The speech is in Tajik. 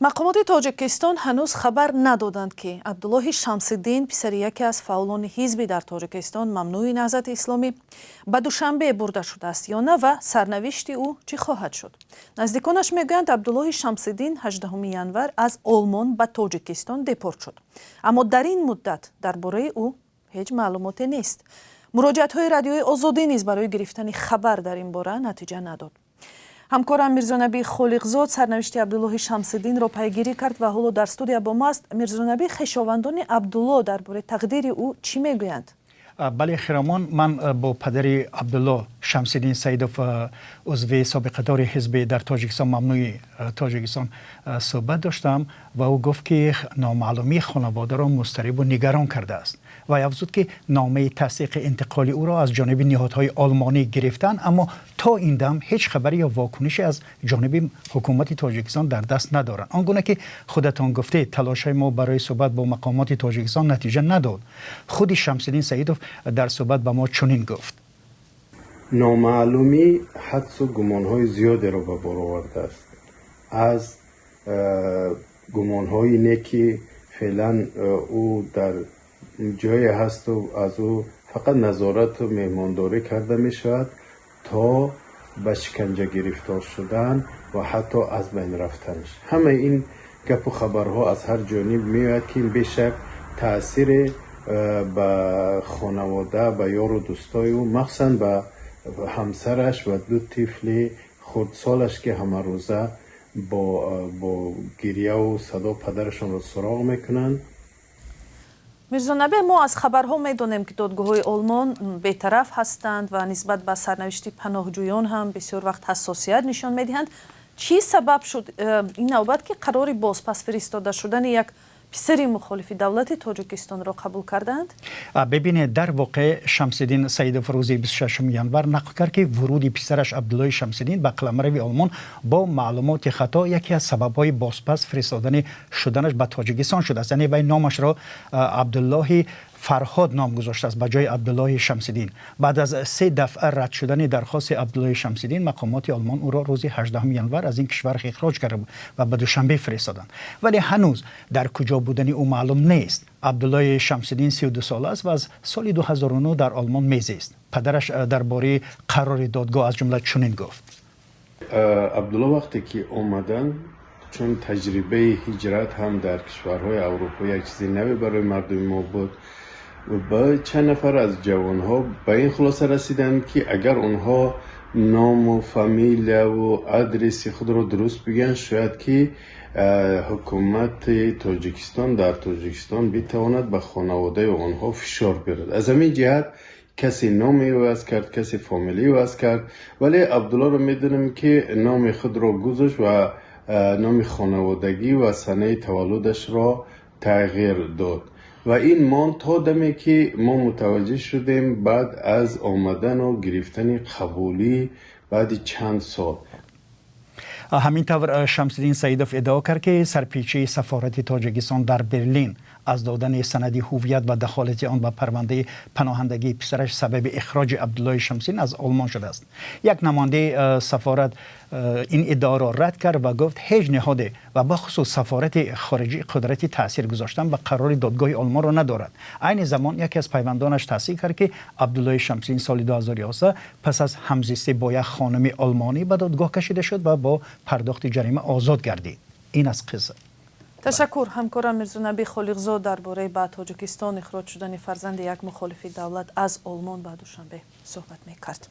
Мақомоти Тоҷикистон ҳанӯз хабар надоданд, ки Абдуллоҳи Шамсиддин, писари яке аз фаъолони ҳизби дар Тоҷикистон мамнӯи Наҳзати Исломӣ, ба Душанбе бурда шудааст ё на ва сарнавишти ӯ чӣ хоҳад шуд. Наздиконаш мегӯянд, Абдуллоҳи Шамсиддин 18 январ аз Олмон ба Тоҷикистон депорт шуд, аммо дар ин муддат дар бораи ӯ ҳеҷ маълумоте нест. Муроҷиатҳои Радиои Озодӣ низ барои гирифтани хабар дар ин бора натиҷа надод. Ҳамкорам Мирзонаби Холиқзод сарнавишти Абдуллоҳи Шамсиддинро пайгирӣ кард ва ҳоло дар студия бо мо аст. Мирзонаби, хешовандони Абдулло дар бораи тақдири ӯ чӣ мегӯянд? Бале, Хиромон, ман бо падари Абдулло Шамсиддин Саидов, узви собиқадори ҳизби дар Тоҷикистон мамнӯи Тоҷикистон, суҳбат доштам ва ӯ гуфт, ки номаълумии хонаводаро музтарибу нигарон кардааст ва афзуд, ки номаи тасдиқи интиқоли ӯро аз ҷониби ниҳодҳои олмонӣ гирифтанд, аммо то ин дам ҳеҷ хабаре ё вокунише аз ҷониби ҳукумати Тоҷикистон дар даст надоранд. Он гуна ки худатон гуфтед, талошҳои мо барои суҳбат бо мақомоти Тоҷикистон натиҷа надод. Худи Шамсиддин Саидов дар суҳбат ба мо чунин гуфт: Номаълумӣ ҳадсу гумонҳои зиёдеро ба бор овардааст, аз гумонҳои не, ки феълан ӯ дар ҷое ҳасту аз ӯ фақат назорату меҳмондорӣ карда мешавад, то ба шиканҷа гирифтор шудан ва ҳатто аз байн рафтанаш. Ҳамаи ин гапу хабарҳо аз ҳар ҷониб меояд, ки ин бешак таъсире ба хонавода, ба ёру дӯстои ӯ, махсусан ба ҳамсараш ва ду тифли хурдсолаш, ки ҳамарӯза бо гирьяву садо падарашонро суроғ мекунанд. Мирзонаби, мо аз хабарҳо медонем, ки додгоҳҳои Олмон бетараф ҳастанд ва нисбат ба сарнавишти паноҳҷӯён ҳам бисёр вақт ҳассосият нишон медиҳанд. Чӣ сабаб шуд ин навбат, ки қарори бозпас фиристода шудани як писари мухолифи давлати Тоҷикистонро қабул карданд? Бибинед, дар воқеъ Шамсиддин Саидов рӯзи 26 январ нақл кард, ки вуруди писараш Абдуллои Шамсиддин ба қаламрави Олмон бо маълумоти хато яке аз сабабҳои бозпас фиристодани шуданаш ба Тоҷикистон шудааст. Яъне вай номашро Абдуллоҳи Фарҳод ном гузоштааст ба ҷои Абдуллоҳи Шамсиддин. Баъд аз се дафъа рад шудани дархости Абдуллоҳи Шамсиддин, мақомоти Олмон ӯро рӯзи 18 январ аз ин кишвар ихроҷ карда ва ба Душанбе фиристоданд, вале ҳанӯз дар куҷо будани ӯ маълум нест. Абдуллоҳи Шамсиддин 32 сола аст ва аз соли 2009 дар Олмон мезист. Падараш дар бораи қарори додгоҳ аз ҷумла чунин гуфт: Абдулло вақте ки омаданд, чун таҷрибаи ҳиҷрат ҳам дар кишварҳои Аврупо як чизи наве барои мардуми мо буд, ба чанд нафар аз ҷавонҳо ба ин хулоса расиданд, ки агар онҳо ному фамилияву адреси худро дуруст бигӯянд, шояд ки ҳукумати Тоҷикистон дар Тоҷикистон битавонад ба хонаводаи онҳо фишор биёрад. Аз ҳамин ҷиҳат касе номе иваз кард, касе фамилӣ иваз кард, вале Абдуллоро медонем, ки номи худро гузошт ва номи хонаводагӣ ва санаи таваллудашро тағйир дод ва ин монд то даме, ки мо мутаваҷҷеҳ шудем баъд аз омадану гирифтани қабулӣ баъди чанд сол. Ҳамин тавр, Шамсиддин Саидов иддао кард, ки сарпечии сафорати Тоҷикистон дар Берлин аз додани санади ҳуввият ва дахолати он ба парвандаи паноҳандагии писараш сабаби ихроҷи Абдуллоҳи Шамсиддин аз Олмон шудааст. Як намояндаи сафорат ин иддаоро рад кард ва гуфт, ҳеҷ ниҳоде ва бахусус сафорати хориҷӣ қудрати таъсир гузоштан ба қарори додгоҳи Олмонро надорад. Айни замон яке аз пайвандонаш тасдиқ кард, ки Абдуллоҳи Шамсиддин соли 2011 пас аз ҳамзистӣ бо як хонуми олмонӣ ба додгоҳ кашида шуд ва бо пардохти ҷарима озод гардид. Ин аз қисса. Ташаккур. Ҳамкорам Мирзонаби Холиқзод дар бораи ба Тоҷикистон ихроҷ шудани фарзанди як мухолифи давлат аз Олмон ба Душанбе суҳбат мекард.